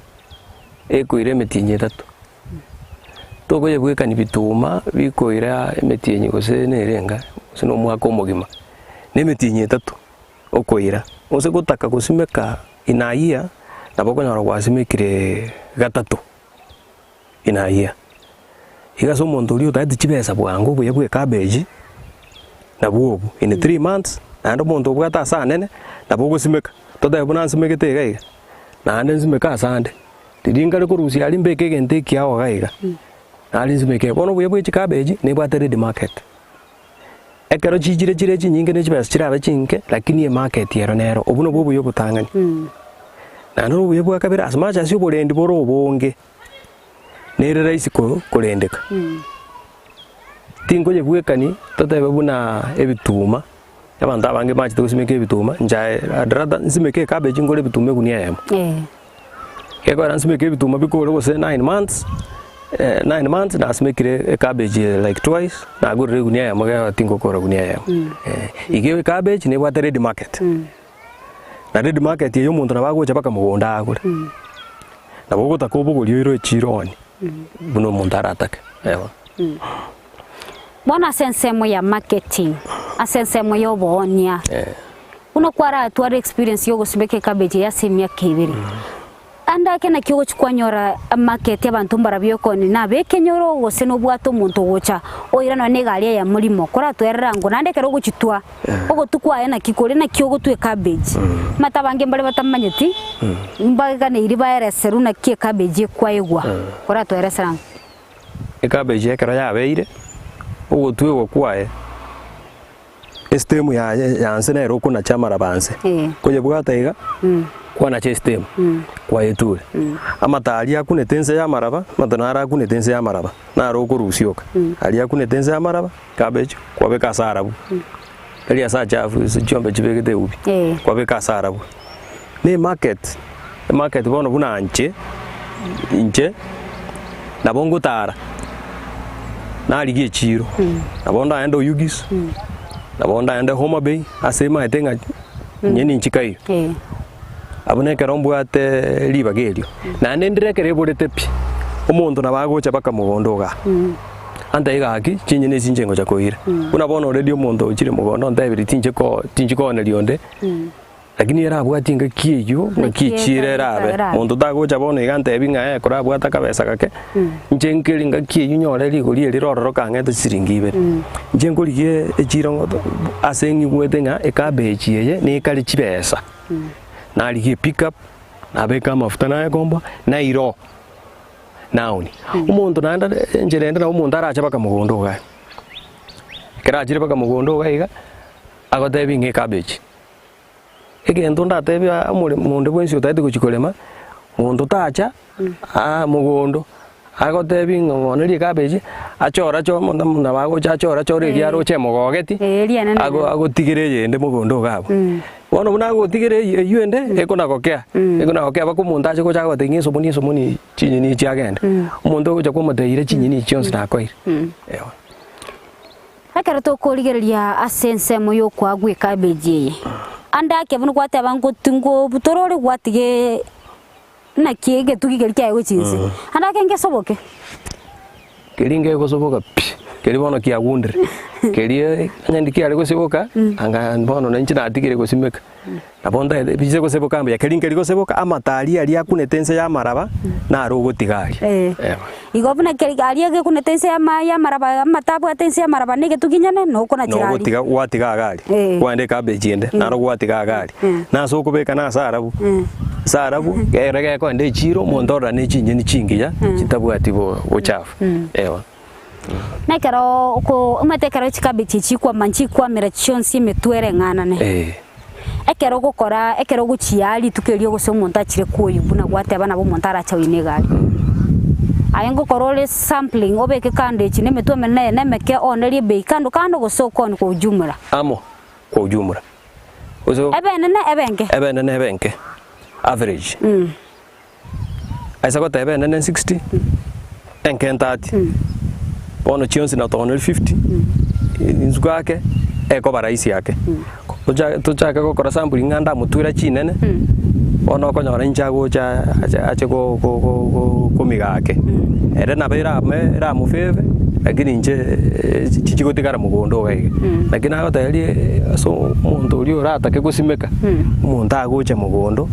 ekoira emetienyi etato. Tokoyebwekania bituma bikoira emetienyi gose nere enga, gose na omwaka omogima, na emetienyi etato okoira. Gose gotaka gosimeka in a year, nabo okonyora gwasimekire gatato. In a year. Iga ase omonto oria otagete chibesa bwango obuya bwa ecabbage, nabwo obwo in 3 months, naende omonto obwate ase anene, nabo ogosimeka, totebe buna nsimegete iga iga, naende nsimeke ase ande, riria nkare korusia aria mbeke egento ekiao iga iga, naende nsimeke. Bono obuya bwa echicabbage, nebwate ready market. Ekero chichire chire chinyinge ne chibesa chirabe chinke, lakini emarket ero nero, obwo nobwo obuya obotang'ani. Naende obuya bwa kabere, as much as oborendi bore obonge, nere rahisi ko korendeka. Tinkoyebwekani totebe buna ebituma, abanto abange bachete gosimeka ebituma, inche aye I'd rather nsimeke ecabbage ngore ebituma egunia eyemo. Gekogera nsimeke ebituma bikore gose 9 months, 9 months nasimekire ecabbage eye like twice, nagorire egunia eyemo gekogera tingokora egunia eyemo. Iga ecabbage nebwate ready market, na ready market eywo omonto nabo agocha mpaka mogondo agore. Nabo ogotaka obogorie oire echiro oonie, buna omonto aratake, eeh. Bono ase ensemo ya marketing, ase ensemo ya oboonia, buna kwaratware experience ya ogosimeka ecabbage eye ase emiaka ebere, ande ake naki ogochi kwanyora emarket abanto mbarabwo okoonia nabe ekenyoro gose nobwate omonto ogocha oira nonye na egari eyemo rimo, koratwerere ango naende ekero ogochitwa, ogotwa kwaye naki kore naki ogotwa ecabbage. Omanyete abange mbare batamanyeti, mbaganeiri baereserwe naki ecabbage ekwaegwa, koratweresera ango. Ecabbage ekero yabeire, ogotwegwa kwaye, estem yaye ya nse nere okonacha amaraba anse, koyebwata iga, kwanacha estem, kwayeture. Amato aria akunete ense ya amaraba, amato naro akunete ense ya amaraba, naro okorusia oka, aria akunete ense ya amaraba, cabbage, kwabeka ase arabu, tari ase achafu ase chiombe chibegete eubi, kwabeka ase arabu. Na emarket, emarket bono buna inche, inche, nabo ngotara, narigia echiro, nabo ndaende Oyugis, nabo ndaende Homa Bay, ase emaete ng'a inye ninchika iga. Abwo nekero mbwate ribaga erio, naende ndire ekero eborete pi, omonto nabo agocha mpaka mogondo igaa, antebie gaki chinyeni echi inche ngocha koira. Buna bono already omonto ochire mogondo ontebirie tinche ko tinchi kooneria onde. Lakini ere abwati engaki eyio, ng'aki echiira erabe. Monto tagocha bono iga antebi ng'a ee korabwate akabesa gake, inche nkeri engaki eyio nyore rigori eri rororo kang'ete chisiringi ibere. Inche nkorigia echiira ngoto ase ng'igwete ng'a ecabbage eye nekare chibesa, narigia epickup, nabeka amafuta nayekomboa, naira oo, naonia. Omonto naende enchera ende nabo omonto arache mpaka mogondo igaa, ekero achire mpaka mogondo iga iga, agotebi ng'a ecabbage. Egento ndatebie aa omoremi onde bwensi otagete gochia korema, monto tacha aa mogondo, agotebi ng'a bono ricabbage, achore achore omonto nabo agocha achore achore eria aroche emogogeti, Eh, eria enene ago agotigere eyende mogondo iga abwo. Bono buna agotigera eywo eywo ende, ekonagokea, ekonagokea mpaka omonto ache gocha agotebia ng'a esomoni esomoni chinyeni echi agende. Omonto ogocha kwamotebia ira chinyeni echi chionsi nakoeire, eeh. Ekero tokorigereria ase ensemo y'okoagwa ecabbage eye, ande ake buna gwateba ngoti ngobutora ore gwatiga naki egetugi keria kiaye gochia inse, ande ake ngesoboke. Keria ngegosoboka pi, keria bono kiagundire, keria onye ndikiare gosiboka, anga bono nainche natigire gosimeka. Nabo ntaete biche goseboka mbuya, keria nkeri goseboka amato aria aria akunete inse y'amaraba, naro ogotiga aria. Eh. Eeh. Igo buna keri aria gekunete inse y'ama y'amaraba amato abwate inse y'amaraba na egetugi nyene, nokonachera aria. Nogotiga gwatiga iga aria, Eh. kwaenda ecabbage ende, naro gwatiga iga aria. Na ase okobeka na ase arabu, ase arabu, ekero gekoenda echiro, omonto orora ne chinyeni chingiya, chitabwati bo bochafu, eeh. Na ekero oko omanyete ekero chikabichi chikwama nchikwamera chionsi emetwe ere eng'anane. Eh. Ekero ogokora ekero ogochiaa rituko erio gose omonto achire kwoyia buna gwateba nabo omonto arache oine egari. Aye ngokora ore sampling obeke kando echi na emetwe emenene eye na emeke oonerie ebei kando kando gose okoonia kwa ujumla. Amo kwa ujumla. Gose Ebe enene ebe enke. Ebe enene ebe enke, average. Aise goteba enene 60, enke 30, bono chionsi natooneri 50, insuko ake, ekoba rahisi ake. Tocha tochake gokora sampling ng'a ndamotwera chinene, bono okonyora inche agocha ache ache go go go go komiga ake. Ere nabo erame eramofavour, lakini inche chichigotigara mogondo iga iga. Lakini nagotebirie ase omonto oria oratake gosimeka, omonto agocha mogondo,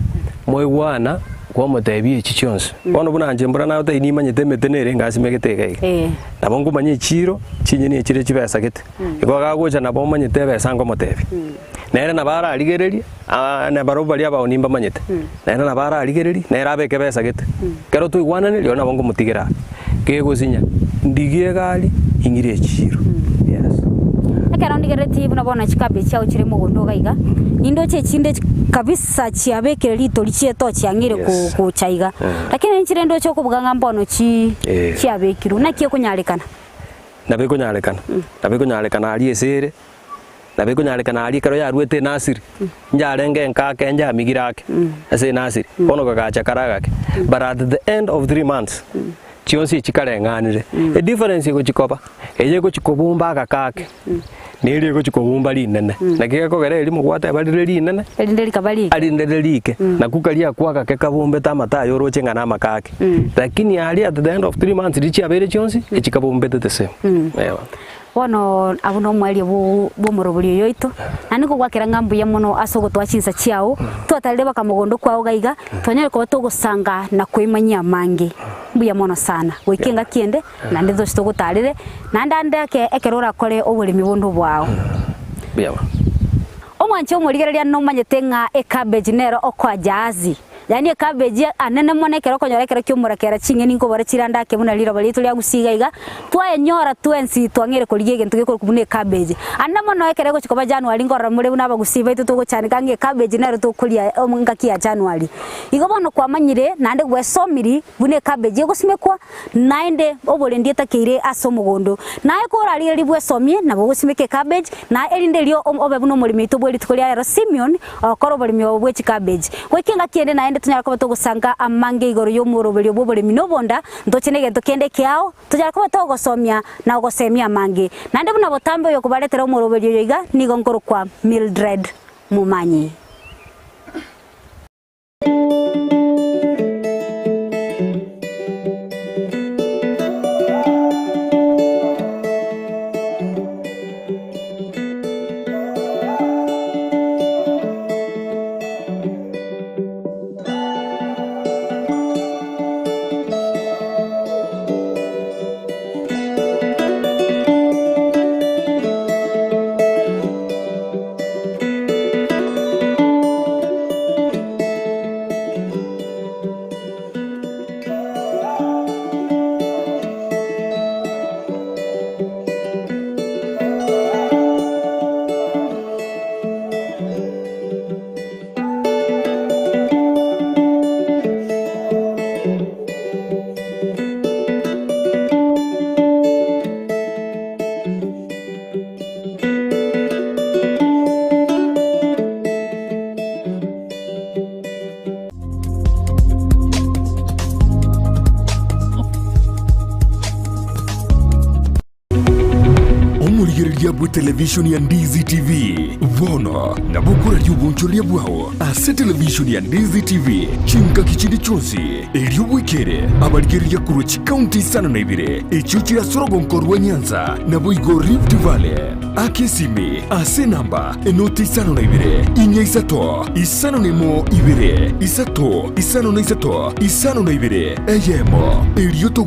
moigwana. Kwamotebia echi chionsi. Bono buna inche mbura nagotebia nimanyete emete nere ngasimegete iga iga. Eh. Nabo nkomanya echiro, chinyeni echire chibesa gete. Igo gagocha nabo omanyete ebesa nkomotebia. Nere nabo ararigererie, aa na barobwo baria abaoni mbamanyete. Nere nabo ararigererie, nere abeke ebesa gete. Ekero twaigwananire, rirorio nabo nkomotigera aa. Kegosinya, ndigie egari, ing'ire echiro. Yes. Ekero ndigereretie buna bono chikabeji chiao chire mogondo iga iga, nindoche echinde kabisa chiabekire ritori chietochiang'ire Yes. gocha iga. Lakini nchire ndoche okobuga ng'a mbono chi Eh. chiabekirwe, naki ekonyarekana? Nabo ekonyarekana, nabo ekonyarekana aria ase ere, nabo ekonyarekana aria ekero yaruete enasiri, njarenge enka ake njamigire ake ase enasiri, bono kagacha kare agake. But at the end of 3 months, chionsi echi chikareng'anire, edifference egochi koba, eye egochi kobumba agaka ake, na eria egochi kobumba rinene. Naki gekogera erimo gwateba rire rinene, Erinde rikaba rike. arinde rire rike, nakwo karia akwo agake kabumbete amato aye oroche ng'a namaka ake. Lakini aria at the end of 3 months riria chiabeire chionsi, echikabumbete the same. Eeh. Bono abwo nomoerio bw'omorobori oyo oito, na nigo gwakera ng'a mbuya mono ase ogotoa chinsa chiao, twatarire baka mogondo kwao iga iga, twanyare koba togosanga na koimanyia amange. Mbuya mono sana. Goika engaki ende, naende toche togotarere, naende ande ake ekero orakore oboremi bonde obwao. Mbuya mono. Omwancha omorigereria nomanyete ng'a ecabbage nero okoa jahazi. Yaani ecabbage anene mono ekero okonyora ekero ki'omorakera ching'eni nkobora chirande ake buna riroba riaito ria gusii iga iga, twayenyora twensi twang'eire korigia egento gekorokwa buna ecabbage. Ande mono ekero egochia koba January nkorora more buna abagusii baito togochandeka ng'a ecabbage nero tokoria engaki ya January. Igo bono kwamanyire naende gwesomiri buna ecabbage egosimekwa naende oborendi etakeire ase omogondo. Naye korarigererie bwesomie nabo ogosimeka ecabbage na erinde erio obe buna omoremi oito bwe rituko ria rero Simeon ogokora oboremi obo bwe chicabbage. Goika engaki ende naende tonyare koba togosanga amange igoro y'omoroberio bw'oboremi na obonda, ntoche negento kende ekeao, tonyare koba togosomia na gosemia amange. Naende buna botambe oyokobaretera omoroberio oyo iga nigo nkorokwa Mildred Momanyi. Omorigereria bwe televishoni ya Ndizi TV bono nabo okoraria obonchoreria bwao ase televishoni ya Ndizi TV chingaki chinde chionsi erio bwekere abarigereria korwa chikaunti isano na ibere echio chire ase orogonko rwa Nyanza naboigo Rift Valley. Aka esimi ase enamba enoti 52 4 3 1 2 3 5 3 52 eyemo erio.